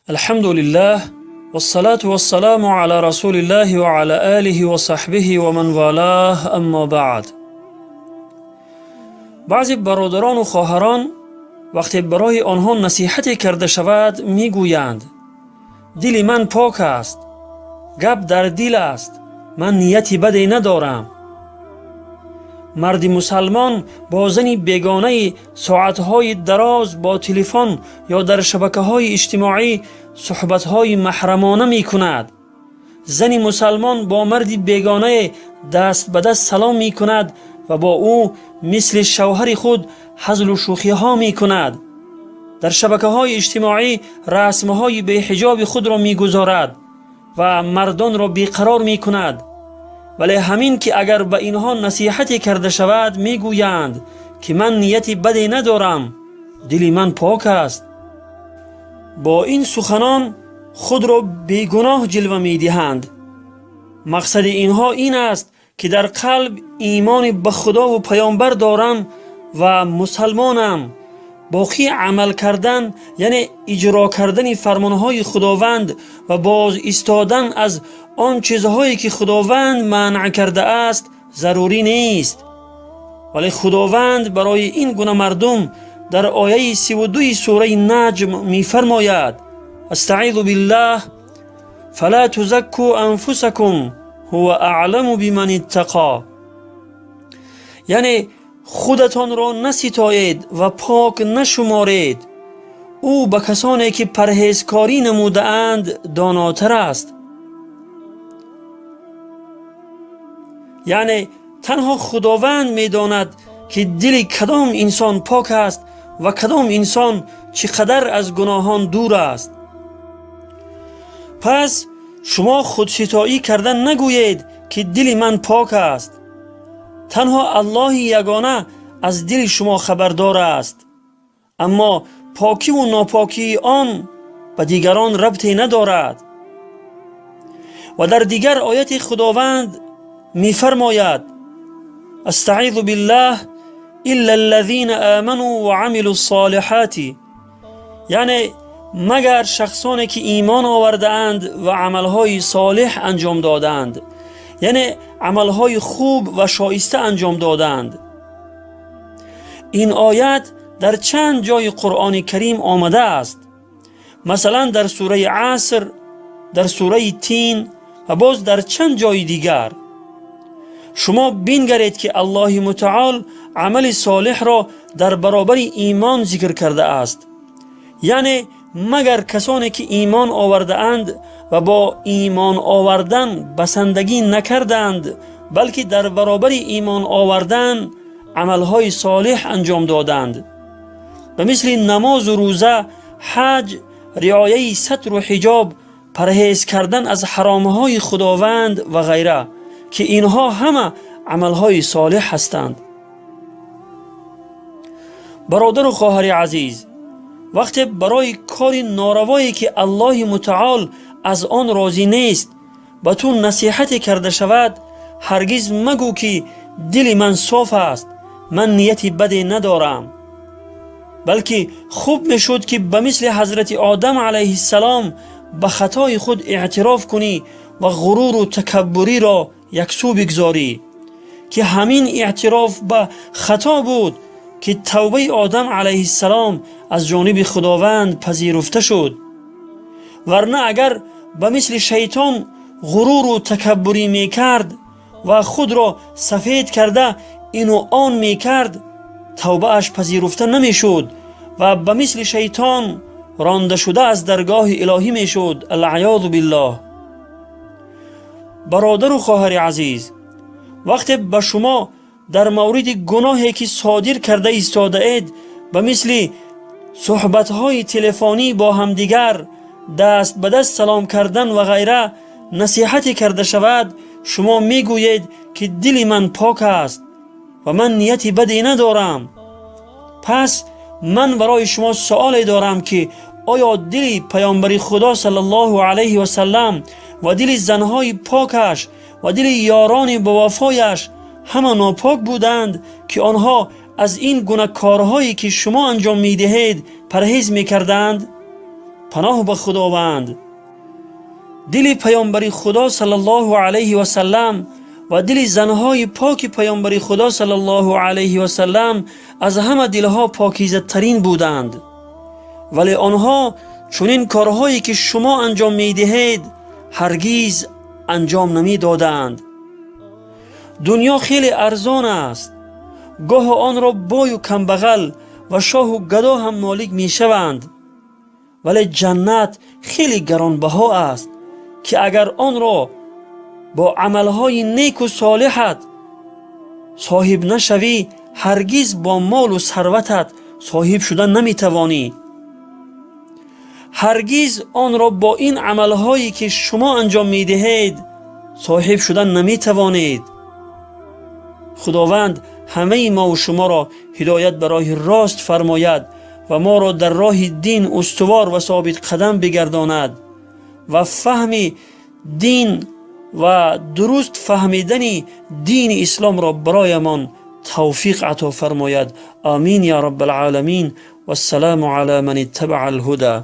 الحمد لله والصلاة والسلام على رسول الله وعلى آله وصحبه ومن والاه أما بعد. Баъзе бародарону хоҳарон вақте барои онҳо насиҳате карда шавад, мегӯянд: «Дили ман пок аст, гап дар дил аст, ман нияти баде надорам». Марди мусалмон бо зани бегонаи соатҳои дароз бо телефон ё дар шабакаҳои иҷтимоӣ суҳбатҳои маҳрамона мекунад. Зани мусалмон бо марди бегонае даст ба даст салом мекунад ва бо ӯ мисли шавҳари худ ҳазлу шӯхиҳо мекунад, дар шабакаҳои иҷтимоӣ расмҳои беҳиҷоби худро мегузорад ва мардонро беқарор мекунад. Вале ҳамин ки агар ба инҳо насиҳате карда шавад, мегӯянд ки ман нияти баде надорам, дили ман пок аст. Бо ин суханон худро бегуноҳ ҷилва медиҳанд. Мақсади инҳо ин аст, ки дар қалб имони ба Худову паёмбар дорам ва мусалмонам, боқӣ амал кардан, яъне иҷро кардани фармонҳои Худованд ва боз истодан аз он чизҳое ки Худованд манъ кардааст, зарурӣ нест. Вале Худованд барои ин гуна мардум дар ояи 32-и сураи Наҷм мефармояд: أستعيذ بالله: فلا تزكوا أنفسكم هو أعلم بمن اتقى. Яъне худатонро наситоед ва пок нашуморед, ӯ ба касоне ки парҳезкорӣ намудаанд, донотар аст. Яъне танҳо Худованд медонад, ки дили кадом инсон пок аст ва кадом инсон чӣ қадар аз гуноҳон дур аст. Пас шумо худситоӣ карда нагӯед, ки дили ман пок аст. Танҳо Аллоҳи ягона аз дили шумо хабардор аст, аммо покиву нопокии он ба дигарон рабте надорад. Ва дар дигар ояти Худованд мефармояд: أستعيذ بالله: إلا الذين آمنوا وعملوا الصالحات. Яъне магар шахсоне ки имон овардаанд ва амалҳои солеҳ анҷом додаанд, яъне амалҳои хуб ва шоиста анҷом додаанд. Ин оят дар чанд ҷои Қуръони Карим омадааст, масалан, дар сураи Аср, дар сураи Тин ва боз дар чанд ҷои дигар. Шумо бингаред, ки Аллоҳи Мутаол амали солеҳро дар баробари имон зикр кардааст, яъне магар касоне ки имон овардаанд ва бо имон овардан басандагӣ накардаанд, балки дар баробари имон овардан амалҳои солеҳ анҷом доданд, ба мисли намозу рӯза, ҳаҷ, риояи сатру ҳиҷоб, парҳез кардан аз ҳаромҳои Худованд ва ғайра, ки инҳо ҳама амалҳои солеҳ ҳастанд. Бародару хоҳари азиз, вақте барои кори норавое ки Аллоҳи Мутаол аз он розӣ нест, ба ту насиҳате карда шавад, ҳаргиз магӯ, ки дили ман соф аст, ман нияти баде надорам, балки хуб мешуд, ки ба мисли ҳазрати Одам алайҳиссалом ба хатои худ эътироф кунӣ ва ғуруру такаббуриро яксӯ бигзорӣ, ки ҳамин эътироф ба хато буд, ки тавбаи Одам алайҳиссалом аз ҷониби Худованд пазируфта шуд. Варна агар ба мисли шайтон ғуруру такаббурӣ мекард ва худро сафед карда ину он мекард, тавбааш пазируфта намешуд ва ба мисли шайтон ронда шуда аз даргоҳи илоҳӣ мешуд، العیاذ بالله. Бародару хоҳари азиз, вақте ба шумо дар мавриди гуноҳе ки содир карда истодаед, ба мисли суҳбатҳои телефонӣ бо ҳамдигар, даст ба даст салом кардан ва ғайра, насиҳате карда шавад, шумо мегӯед, ки дили ман пок аст ва ман нияти баде надорам. Пас ман барои шумо суоле дорам, ки оё дили паёмбари Худо саллаллоҳу алайҳи васаллам ва дили занҳои покаш ва дили ёрони бовафояш ҳама нопок буданд, ки онҳо аз ин гуна корҳое ки шумо анҷом медиҳед, парҳез мекарданд? Паноҳ ба Худованд. Дили паёмбари Худо саллаллоҳу алайҳи васаллам ва дили занҳои поки паёмбари Худо саллаллоҳу алайҳи васаллам аз ҳама дилҳо покизатарин буданд, вале онҳо чунин корҳое ки шумо анҷом медиҳед, ҳаргиз анҷом намедоданд. Дунё хеле арзон аст. Гоҳо онро бою камбағал ва шоҳу гадо ҳам молик мешаванд, вале ҷаннат хеле гаронбаҳо аст, ки агар онро бо амалҳои неку солиҳат соҳиб нашавӣ, ҳаргиз бо молу сарватат соҳиб шуда наметавонӣ. Ҳаргиз онро бо ин амалҳое ки шумо анҷом медиҳед, соҳиб шуда наметавонед. Худованд ҳамаи мову шуморо ҳидоят ба роҳи рост фармояд ва моро дар роҳи дин устувор ва собитқадам бигардонад ва фаҳми дин ва дуруст фаҳмидани дини исломро бароямон тавфиқ ато фармояд. Амин я раббал оламин. Вассалому ала ман иттабаа алҳуда.